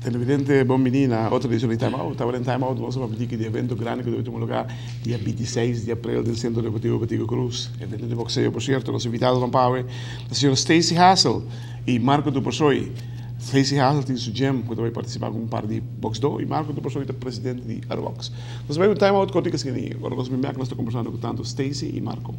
Televidente, bon bini na otro edicion di Time Out. Tabata den Time Out nos a papia di evento grandi cu ta tuma lugar dia 26 di april den Centro Deportivo Betico Croes. Evento di boxeo, por cierto. Nos invitadonan pa awe ta señor Stacey Hassell y Marco Dupersoy. Stacey Hassell tin su gym cu ta bay participa cu un par di boxdor y Marco Dupersoy ta presidente di Arubox. Nos a bay un Time Out cortico asina ora nos bin bek nos ta conversando cu tanto Stacey y Marco.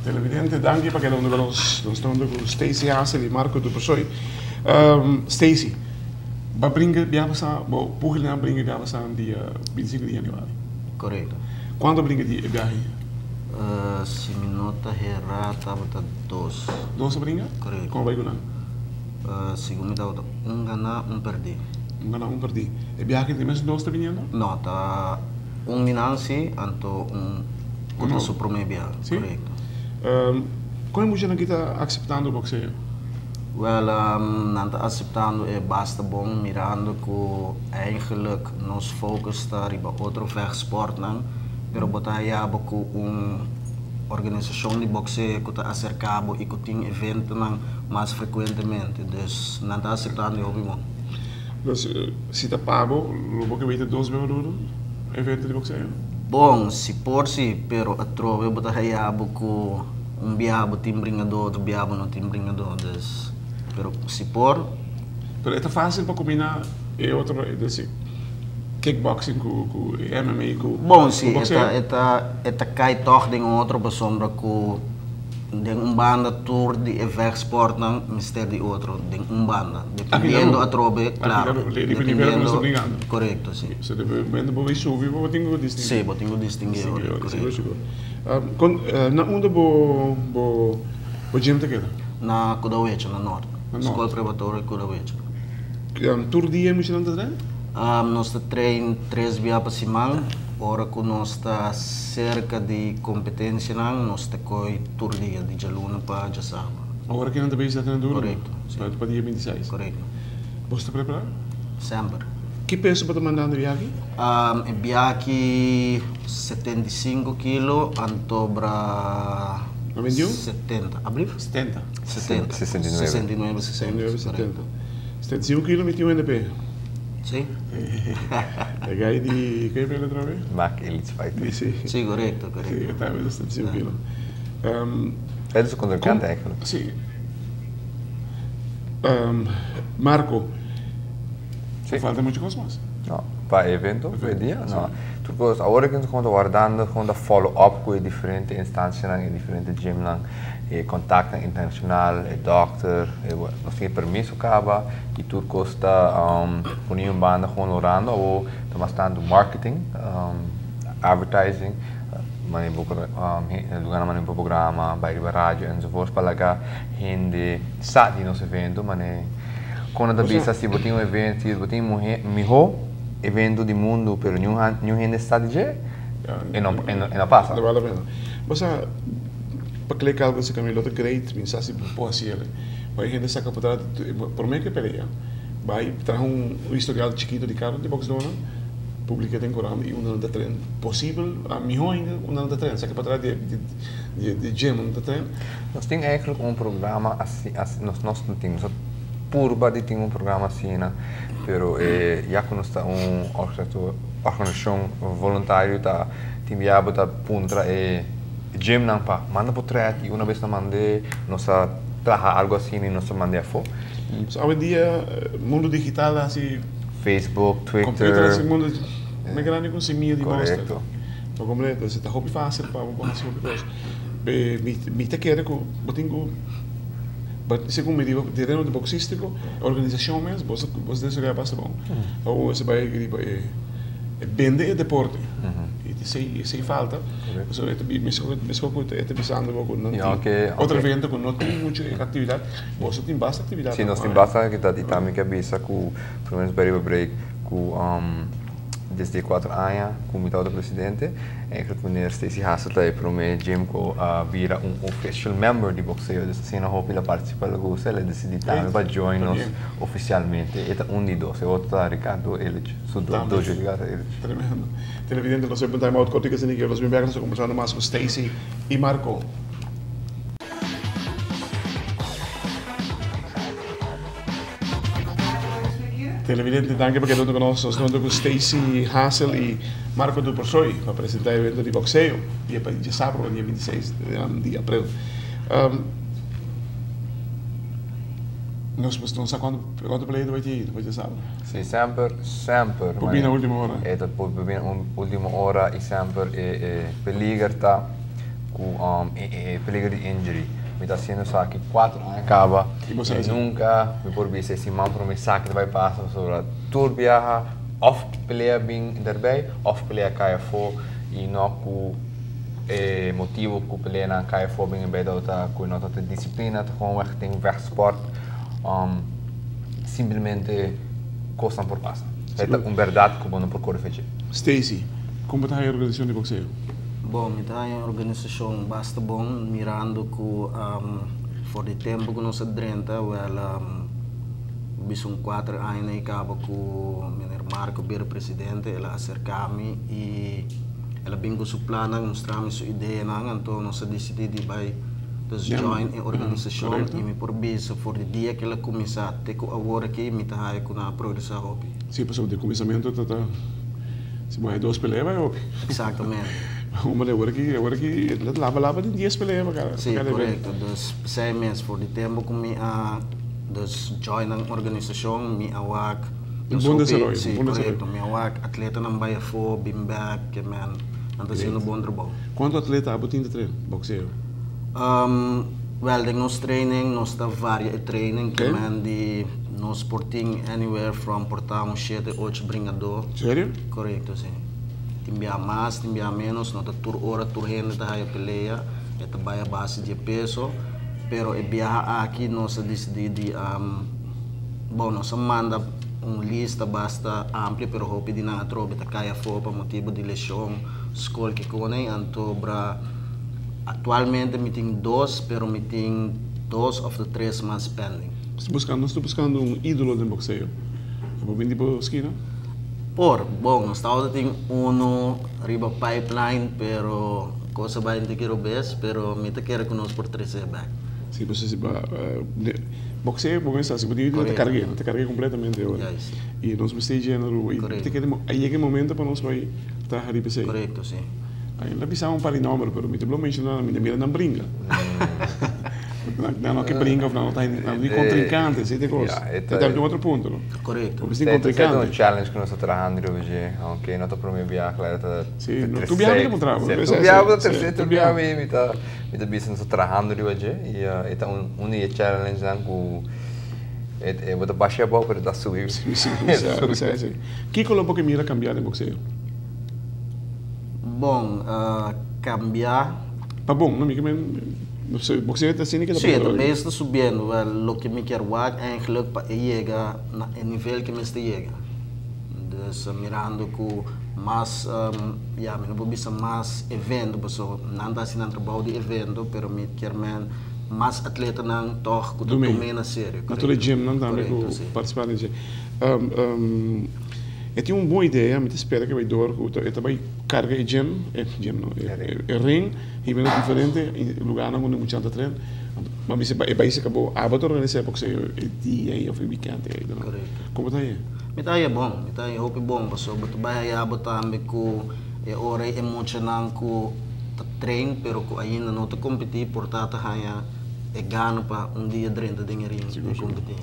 Televidente, danki pa keda huntu ku nos. Nos ta huntu ku Stacey Hassel i Marco Dupersoy. Stacey, bo a bringa bia pasá, bo pugilnan a bringa bia pasá dia bintisinko di yanüari. Korekto. Kuantu a bringa di e biahe? Si mi no ta herá tabata dos. Dos a bringa? Korekto. Komo bai ku nan? Segun mi tabata un ganá, un pèrdí. Un ganá, un pèrdí. E biahe aki ta e mesun dos ta biniendo? No, ta un di nan si, anto un ku ta su promé biaha. Si? Korekto. Kon e muchanan aki ta akseptando bokseo? Wèl, nan ta aseptando e basta bon mirando ku eigenlik nos focus ta riba otro vechtsportnan, pero bo ta haya bo ku un organisashon di bokseo ku ta aserká bo i ku tin eventonan mas frekuentemente. Dus nan ta aseptando e hopi bon. Dus si ta pa bo, lo bo ke weten dos bes maduro evento di boxeo? Bon, si por si, pero atrobe bo ta haya bo ku un bia bo tin bringadó, otro bia bo no tin bringadó, dus, pero si por. Pero e ta fácil pa kombiná e otro, es decir, kickboxing ku ku e MMA ku Bon, si, ku e ta boxeo? e ta e ta kai tòg den un otro pasobra ku Den un banda tur di e vechtsportnan mester di otro den un banda. Dependiendo atrobe, claro. Dependiendo, correcto, si. So dependiendo bo bay subi bo tin cu distingui. Si, bo tin cu distingui ora, correcto. Sigur, sigur. Con, na unda bo, bo, bo gym ta keda? Na Kudawecha, na Noord. Na Noord. School Preparatorio Kudawecha. Tur dia e muchanan ta train? Nos ta train tres bia pa siman. Ora ku nos ta serka di kompetensianan, nos ta koi tur dia, di djaluna pa djasabra. Ora ki nan ta bezig ta train duru? Korekto, si. Pa dia 26? Korekto. Bo sta prepará? Semper. Ki peso bo ta mandando e biaha aki? E biaha aki 75 kilo, anto bra 70. Ablief? 70. 70. 69. 69, 70. 69, 70. 75 kilo mi tin un NP. Sí. E guy di, ke pele otra vez? Mac Elite Fighter. Sí. Sí, correcto, correcto. Sí, ta vez 75 kilo. Het is een contrincante eigenlijk. Sí. Marco, Sí. falta mucho cos mas? No, pa evento, pa e dia, no. Tur cos, awor cu nos ta wardando gewoon ta follow up cu e diferente instancianan, e diferente gymnan, e contactnan internacional, e dokter, e nos tin e permiso caba y tur cos ta poni un banda gewoon orando. Awor ta mas tanto marketing, advertising, mane bo por lugarnan mane bo por programa, bay riba radio enzovoorts pa laga hende sa di nos evento, mane con nan ta bisa si bo tin un evento, si bo tin miho evento di mundo pero niun hende sa di dje, e no e no pasa. No bal la pena. Bo sa pa klek algo si Camilo ta great mi sa si bo por haci el. Bai hende saca pa tras prome ke pelea bai traha un historial chikito di cada un di boxdornan publica den corant y unda nan ta train posibel miho ainda unda nan ta train saca pa tras di gym unda nan ta train. Nos tin eigenlijk un programa asi nos nos no tin nos a purba di tin un programa asina pero e ya cu nos ta un organisacion voluntario ta tin bia bo ta puntra e gymnan pa manda potret y una bes nan mande nos a traha algo asina y nos a mande afo. So awendia mundo digital a haci Facebook, Twitter. Computer a haci mundo mas grandi cu un semilla di mosterd. Correcto. Bo comprende? Entonces ta hopi facil pa bo haci hopi cos. Mi ta kere cu bo tin cu segun mi riba tereno di boxistico organisacion mes bo bo desaroya basta bon. Awor bo bay riba e bende e deporte y esey falta pasobra e ta mesco cu e ta bisando bo cu nan tin otro evento cu no tin mucho actividad boso tin basta actividad. Si nos tin basta actividad y tambe ke bisa cu por lo menos bay riba break cu. Desde 4 aña ku mi tabata presidente, eigenlijk meneer Stacey Hassel ta e promé gym ku a bira un official member di boxeo. Dus asina hopi el a participa el a gusta, el a decidi tambe pa join nos oficialmente. E ta un di dos, e otro ta Ricardo Illich, su dojo Ricardo Illich. Tremendo. Televidente, nos a un time out kortiko asina ki nos bin bek nos a kombersando mas ku Stacey i Marco. Televidente, danki pa keda huntu ku nos. Nos ta huntu ku Stacey Hassel i Marco Dupersoy pa presentá e evento di bokseo dia pa djasabro, dia 26 di aprel. Nos no sa kuantu pelea ta bai tin pa djasabro. Si, semper, semper. Por bini na ultimo ora. E ta por bini na ultimo ora i semper e peliger ta ku e peliger di injury. Mi ta hasiendo esaki kuater aña kaba i nunka mi por bisa e siman prome esaki ta bai pasa pasobra tur biaha òf pelea bin derbei òf pelea kai afó i no ku e motibu ku peleanan kai afó bin erbei tabata ku no tabata disiplina ta gewoonweg den vechtsport simplemente kosnan por pasa. E ta un bèrdat ku bo no por kore fechi. Stacey, kon bo ta haña e organisashon di bokseo? Bon, mi ta haña e organisashon basta bon mirando ku for di tempu ku nos a drenta wèl bisa un kuater aña na e kaba ku meneer Marco bira presidente el a aserká mi i el a bin ku su plannan mustra mi su ideanan anto nos a disidí di bai dus join e organisashon i mi por bisa for di dia ku el a kuminsá te ku awor aki mi ta haña ku nan a progresá hopi. Sí, pasobra di kuminsamentu ta ta si bo haña dos pelea bai hopi. Exactamente. Hombre, awor aki awor aki laba laba tin dies pelea pa cada Sí, korekto. Dus p'esei mes for di tempu ku mi a dus join nan organisashon mi a wak Un bon desaroyo, Sí, un bon desaroyo. korekto. Mi a wak atletanan bai afó, bin bèk, ke men nan ta hasiendo bon trabou. Kuantu atleta abo tin ta train bokseo? Wèl den nos training nos ta varia e training ke men di nos por tin anywhere from por ta un shete ocho bringadó. Serio? Korekto si. Tin bia mas tin bia menos no ta tur ora tur hende ta haya pelea e ta bai a base di e peso pero e biaha aki nos a disidí di bon nos a manda un lista basta amplio pero hopi di nan atrobe ta kai afó pa motibu di leshon skol kikone anto bra Actualmente mi tin dos, pero mi tin dos of ta tres mas pending. Nos ta buscando, nos ta buscando un ídolo den boxeo. E por bini bo skina? Por, bon, nos tabata tin uno riba pipeline, pero cos a bai un tiki robes, pero mi ta kere cu nos por trece bek. Si, pasobra si ba boxeo bo mester si bo tin ídolo ta cargue, ta cargue completamente ora. Y nos mester yena Aruba. Correcto. Y ta kere a yega e momento pa nos bai traha riba esey. Correcto, si. Ai no bisa un par di nomber, pero mi ta blo menciona nan, mi ta mira nan bringa. Nan no ke bringa of nan no ta nan no tin contrincante, esei ta e cos. Ja, e ta ta un otro punto, no? Correcto. Bo tin Esei ta contrincante. un challenge ku nos ta trahando riba dje, aunke no ta prome biaha, claro, ta Si, no, tur biaha mi ta puntra bo. Tur biaha bo ta tercer, tur biaha mi ta mi ta bisa nos ta trahando riba dje i e ta un un di e challengenan ku e bo ta basha abou pero ta subi. Si, si, si, si. Kiko lo bo ke mira cambia den boxeo? Bon, cambia. Pa bon, no? Mi ke men, boxeo ta asina ke ta Sí, e ta bes ta subiendo. Wel, loke mi kier wak eigenlijk pa e yega na e nivel ke mester yega. Dus mirando ku mas, ya, mi no por bisa mas evento, pasobra nan ta hasi nan trabou di evento, pero mi kier men mas atletanan tòg ku ta tum'é na serio. Na tur e gymnan tambe ku participa den dje. E tin un bon idea, mi ta spera ke bai door ku e ta bai karga e gym, e gym no, e ring hiba na diferente lugarnan unda muchanan ta tren. Ma mi bisa e bai se kabo abo ta organisa e boxeo e dia ei of e weekend ei. Komo ta haye? Mi ta haye bon, mi ta haye hopi bon pasobra bo ta bai haya bo tambe ku e ora ei e muchanan ku ta train pero ku ainda no ta kompetí por ta ta haña e gana pa un dia drenta den e ring i kompetí.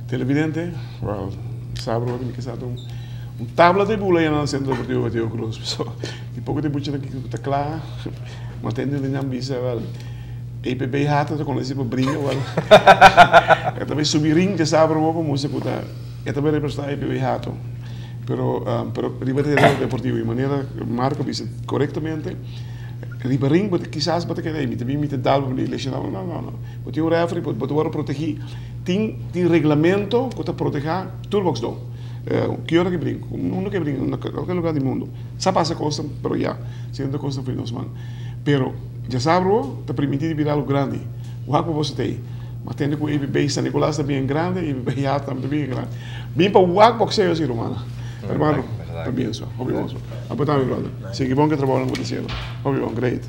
Televidente, well, sabro ora mi ke sa ta un tabla de bula ya na Centro Deportivo Mateo Cruz. So, di poco di bucha ki ta kla, ma tende di nan bisa, well, EPB hata ta konosi pa bringa, well, e ta bai subi ring dje sabro bo pa mustra ku ta, e ta bai representa EPB hato. Pero, pero riba tereno deportivo, i manera Marco bisa korektamente, riba ring bo ta kisas bo ta keda, mi ta bin mi ta dal bo mi ta lesioná bo, no, no, no. Bo tin un referee, bo ta wòrdu protegí. Tin tin reglamento ku ta protehá tur boksdó. Ki ora ke brinca? Unda ke brinca? Na cualkier lugar di mundo. Sa pasa cosnan, pero ya, siendo cosnan for di nos man. Pero djasabra ta permiti di bira algo grandi. Wak pa boso ta ei. Ma tende cu ABB San Nicolas ta bien grandi, ABB ya tambe ta bien grandi. Bin pa wak boxeo si, rumana. Hermano, ta bien so. Hopi bon so. Apo tambe, brother. Sigui bon cu e trabounan cu bo ta haciendo. Hopi bon, great.